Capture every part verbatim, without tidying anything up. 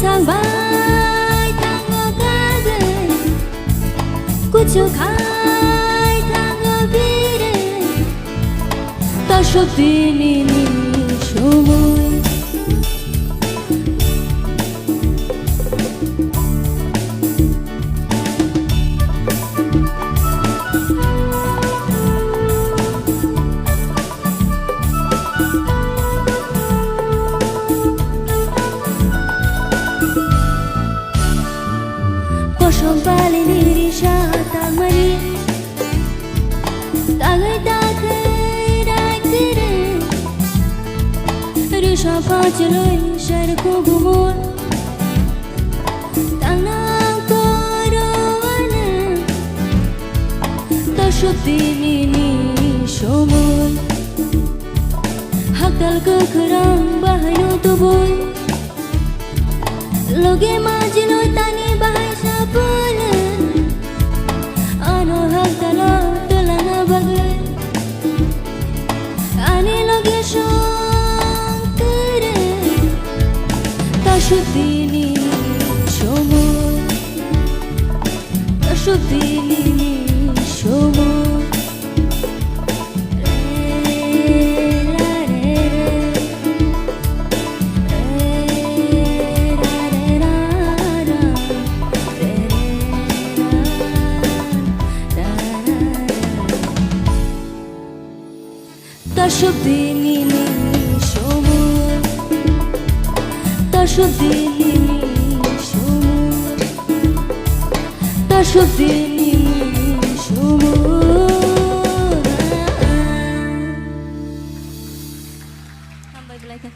Sangbai thango kagwi, kuchu khai thango biri, tasuk dini ni somoi. Kosom pali ni risa tangmani, tangwi tangwi rai kiri, risa pachloi sar kugumor. Tangnang koroane, tasuk dini ni somoi. Haktal kwkhwrang bahaino tubui, loge majiloi tani bahai sapulun. Ano haktalo twlangna bagwi, ani loge song tere. Tasuk dini somoi, tasuk dini somoi. Tasuk dini ni somoi, tasuk dini ni somoi, tasuk dini ni somoi. Hambai belai khe.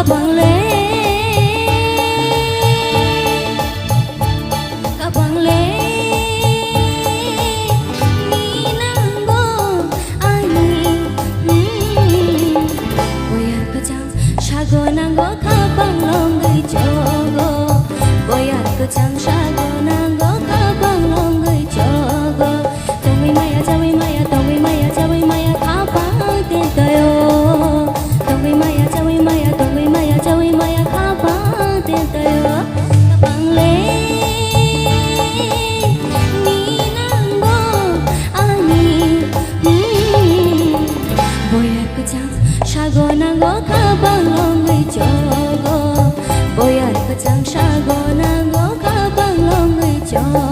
Kabang le, kabang le, ni nango ani, hmm, boyar kwchang sago nango, kabang longwi chogo, boyar kwchang sago nango, kabang longwi chogo. Tongwi maya, chawi maya, tongwi maya, chawi maya, khapang te tayo. Tongwi maya, chawi maya, tongwi maya, chawi maya, khapang te tayo. Khapang le ni nango ani, hmm. Boyar kwchang sago nango, khapang longwi chogo. Boyar kwchang sago nango, khapang longwi chogo.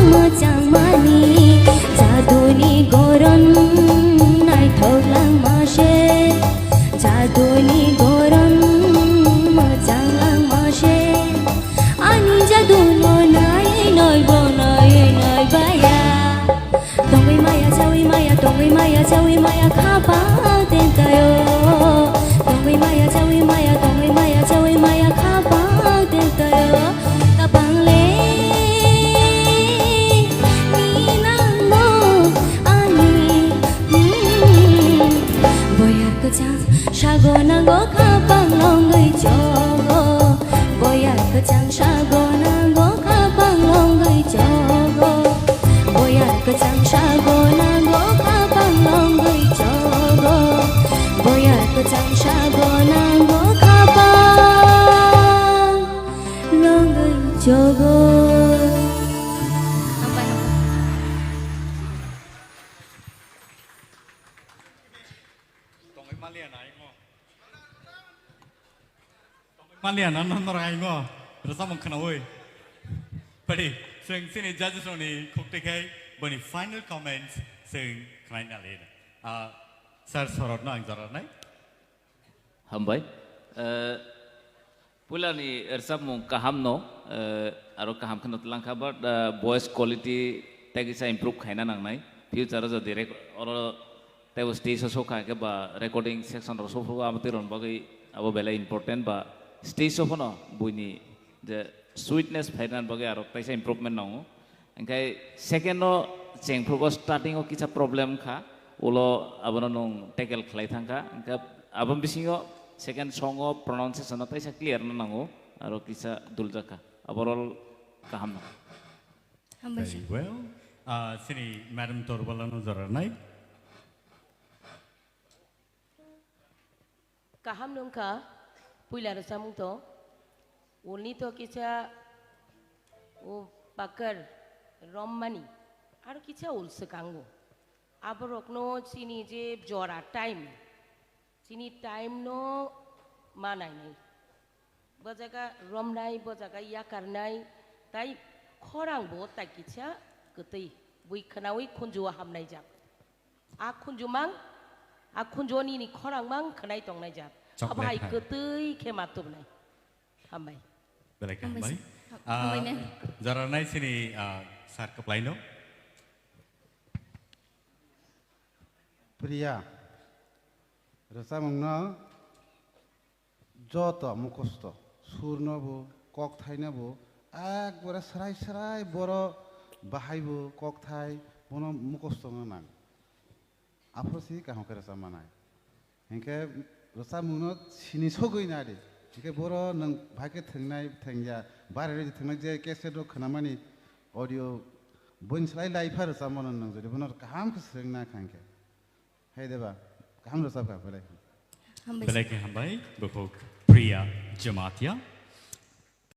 Mwchangmani jaduni goron naithok langma se, jaduni goron mwchang langma se. Ani jaduno nai nai bo nai nai baya. Tongwi maya chawi maya, tongwi maya chawi maya khapang tentayo. Tongwi maya chawi maya, tongwi maya chawi maya khapang tentayo. Kapang le ni nangno ani, hmm. Boyar kwchang sago nango khapang longwi chogo. Boyar kwchang sago nango khapang longwi chogo. Boyar kwchang sago nango khapang longwi chogo. Boyar kwchang sago nango khapang longwi chogo. Hambai, hambai. Tongwi maliya nai mo. Maliya na no norok aingo rwchapmung khwnaui. Padi, chwng chini judges rokni khukti khai boni final comments chwng khwnaina le. Ah, sir, sorotno ang jora nai. Hambai. Eh, puilani rwchapmung kaham no, eh, aro kaham kheno twlang kha, but, eh, voice quality tei kisa improve khaina nangnai. Future o jodi rek-, oro teibo stage o sokha khe ba recording section rok sokha abo twi rokni bagwi abo belai important ba stage o phano buini je sweetness phaina bagwi aro teisa improvement nango. Hinkhe second o chengphrugo starting o kisa problem kha, ulo abono nwng tackle khlai thangkha. Hinkhe aboni bisingo second song o pronunciation no teisa clear no nango, aro kisa duljak kha. Overall kaham no. Hambai sir. Very well. Ah, chini Madam Torbala no jora nai. Kaham nungkha, puila rwchapmung to, ulni to kisa, o pakar, rommani, aro kisa ul swkango. Aborokno chini je jora time, chini time no manai nai. Bo jaga romnai, bo jaga yakarnai, tai khorang bo tai kisa kwtwi, bui khwnaui khunju o hamnai jak. A khunjumang, a khunju nini khorangmang khwnai tongnai jak. Chocolate hai hai. Kwtwi khe ma tubnai. Hambai. Belai khe hambai hambai. Sir. Ah, hambai, ma'am. Jora nai chini, ah, sir kwplaino. Priya, rwchapmungno joto mukhusto, surno bo, kokthaino bo, ekbare srai srai boro bahai bo, kokthai bono mukhusto wngna nang. Aphuru si kaham khe rwchap manai. Hinkhe rwchapmungno sini sogwi nadi. Hinkhe boro nwng bahai khe thwngnai, thwngya, bare rwi thwngnai je cassette rok khwnamani audio, boini slai lai pha rwchapmano nwng jodi bono kaham khe swrwngna kha hinkhe. Hai deba, kaham rwchapkha belai. Hambai. Belai khe hambai, bukhuk Priya Jamatia.